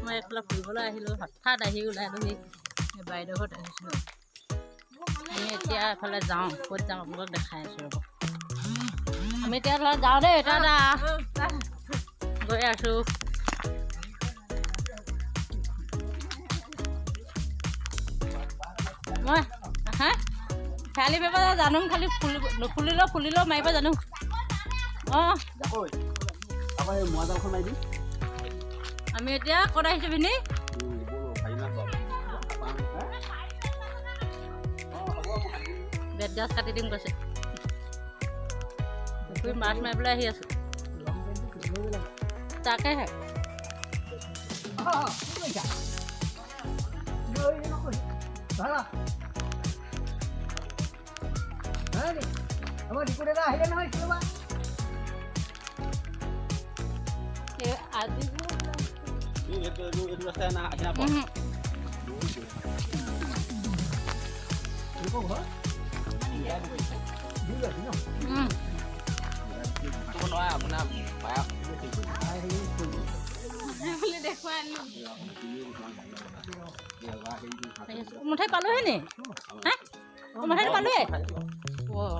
মই এইফালে ফুৰিবলৈ আহিলোঁ, হঠাৎ আহি ওলালোহি। বাইদেউ ঘৰত আহিছিলোঁ। আমি এতিয়া এফালে যাওঁ, ক'ত যাওঁ আপোনালোকক দেখাই আছোঁ, ৰ'ব। আমি এতিয়া এফালে যাওঁ দেই। টাটা, গৈ আছোঁ। মই হা খেৱালি মাৰিব জানো, খালি ফুলি নুফুলিলেও ফুলিলেও মাৰিব জানো। অঁ, আমি এতিয়া ক'ত আহিছোঁ ভিনি? বেত গাছ কাটি দিম কৈছে। পুখুৰীত মাছ মাৰিবলৈ আহি আছোঁ। তাকেহে আজি মুঠে পালোহে নি? হা, মুঠে পালোৱে। অঁ,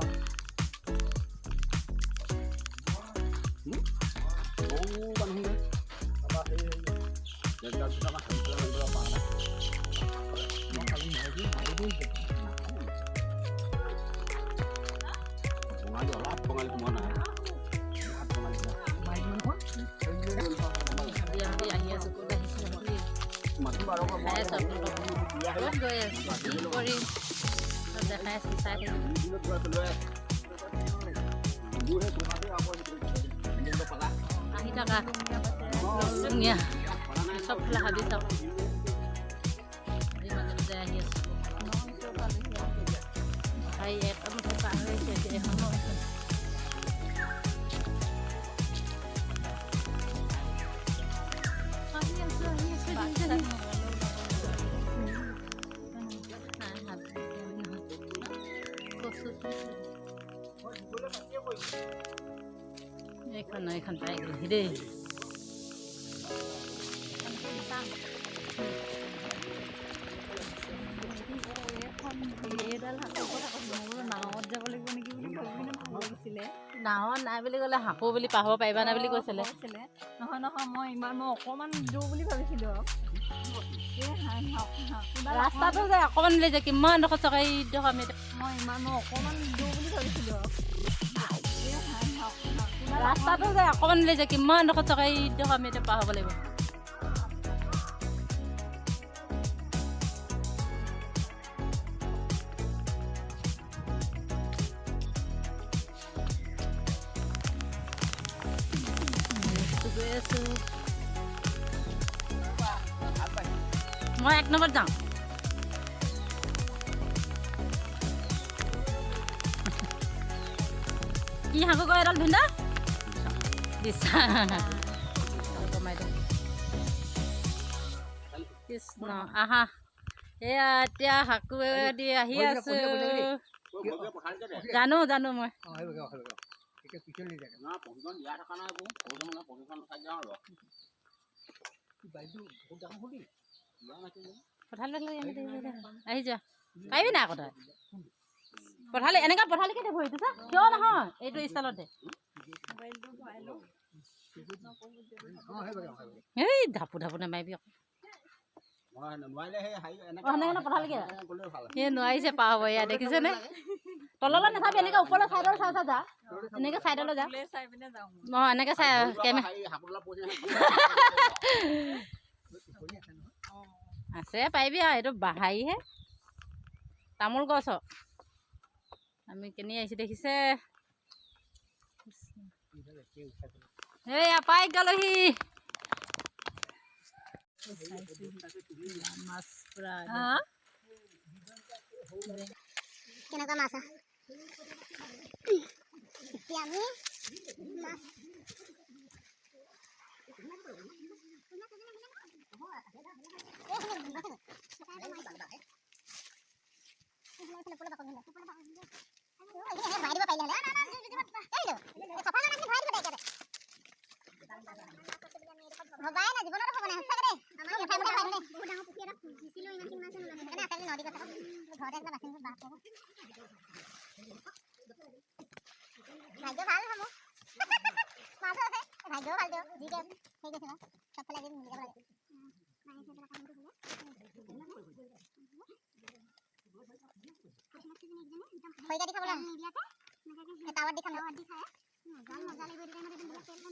আহি আছোঁ। ক'ত আহিছোঁ দেখাই আছোঁ আপোনালোকক। ক'ত গৈ আছোঁ, কি কৰিম দেখাই আছোঁ, চাই থাকিব। আহি থাকা ধুনীয়া চবফালে হাবি চাওক। মাজে মাজে আহি আছোঁ। এক পাৰ হৈ আহিছোঁ এতিয়া। এখনো আহি আছোঁ, আহি আছোঁ। এইখন এইখন পাই গ'লহি দেই। নাৱত নাই বুলি ক'লে, সাঁকো বুলি পাহৰিব পাৰিবা নাই বুলি কৈছিলে। নহয় নহয়, মই ইমান মই অকণমান দূৰ বুলি ভাবিছিলোঁ। ৰাস্তাটো যে অকণমান বুলি যে কিমান ডোখৰ চক, এইডোখৰ আমি মই ইমান মই অকণমান দূৰ বুলি ভাবিছিলোঁ। ৰাস্তাটো যে অকণমান বুলি যে কিমান ডোখৰ চক, এইডোখৰ আমি এতিয়া পাৰ হ'ব লাগিব। গৈ আছোঁ মই, এক নম্বৰত যাওঁ। কি সাঁকো কয় এডাল ভিন্দা দিছা কমাই দে। কৃষ্ণ, আহা। এয়া এতিয়া সাঁকোৱেদি আহি আছো। জানো জানো মই। আহি যোৱা, পাৰিবি নাই আকৌ তই পথালি এনেকুৱা পথালিকে দে ভৰিটো চা। কিয় নহয়, এইটো ষ্টাইলত দে। এই ঢাপু ঢাপু নামাৰিবি আকৌ। সেনেকে পথালিকে এই নোৱাৰিছে পাৰ হ'ব। এয়া দেখিছেনে? তললৈ নাচাবি, এনেকৈ ওপৰলৈ চাইডলৈ চাই চাই যা। এনেকৈ চাইডলৈ যা। অঁ, এনেকৈ চাই কেমেৰা আছে, পাৰিবি আৰু। এইটো বাহাৰীহে তামোল গছ। আমি কেনি আহিছোঁ দেখিছে? এইয়া পাই গ'লোহি মাছ পুৰা। কেনেকুৱা মাছ? এতিয়া আমি মাছ ভবাই নাই, জীৱনতো ভবা নাই সঁচাকে দেই। বহুত ডাঙৰ পুখুৰী এটা সিঁচিলেও ইমানখিনি মাছ নোলায়। সেইকাৰণে আছে বুলি নদী কথা ঘৰতে একেবাৰে বাচি বাস পাব। ভাগ্য ভাল হ'ব, মাছো আছে, ভাগ্যও ভাল দিয়ক। যিকে হেৰি কৈছে ন, চবফালে আজি মিলি যাব লাগে। খৰিকা দি খাবলৈ টাৱাত দি খাম। মজা লাগিব এইটো টাইমত, একদম তেল।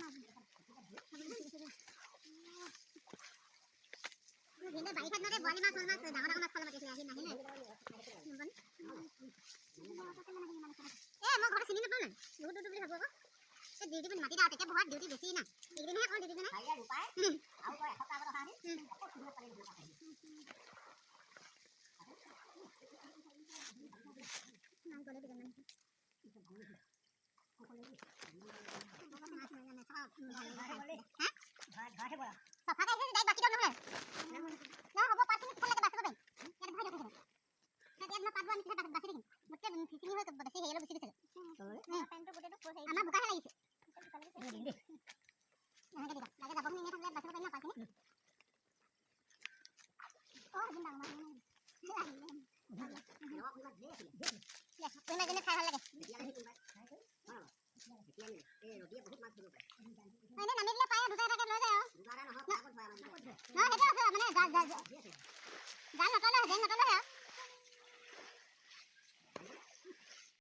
বাৰিষা দিনতে বৰালি মাছ, শ'ল মাছ, ডাঙৰ ডাঙৰ মাছ খাবলৈ মাতিছিলে, আহি নাহিলে। এ মই ঘৰত চিনি নাপাওঁ না, বহুত দূৰ বুলি ভাবোঁ আকৌ। এই ডিউটি মাতি যাওঁ তেতিয়া বহুত ডিউটি বেছি না, এইকেইদিনহে কওঁ ডিউটি। মানে গ'লে দুজনমান চফা খাইছে, ডাইৰেক্ট বাচি দিয়ক। নহ'লে নহয় হ'ব, পাতখিনি পিছত লাগে বাচিব পাৰিম। ইয়াত ভৰাই দিয়ক, ইয়াত মই পাতবোৰ আমি পিছত বাচি থাকিম। গোটেই ফিচিঙি হৈ বেছি হেৰিলৈ গুচি গৈছে, আমাৰ বোকাহে লাগিছে। এনেকৈ দিবা লাগে, জাবৰখিনি এনেই থাকিলে বাচিব পাৰিম ন পাতখিনি। অঁ, এদিন ডাঙৰ মাছ পুহি মাছজনী খাই ভাল লাগে।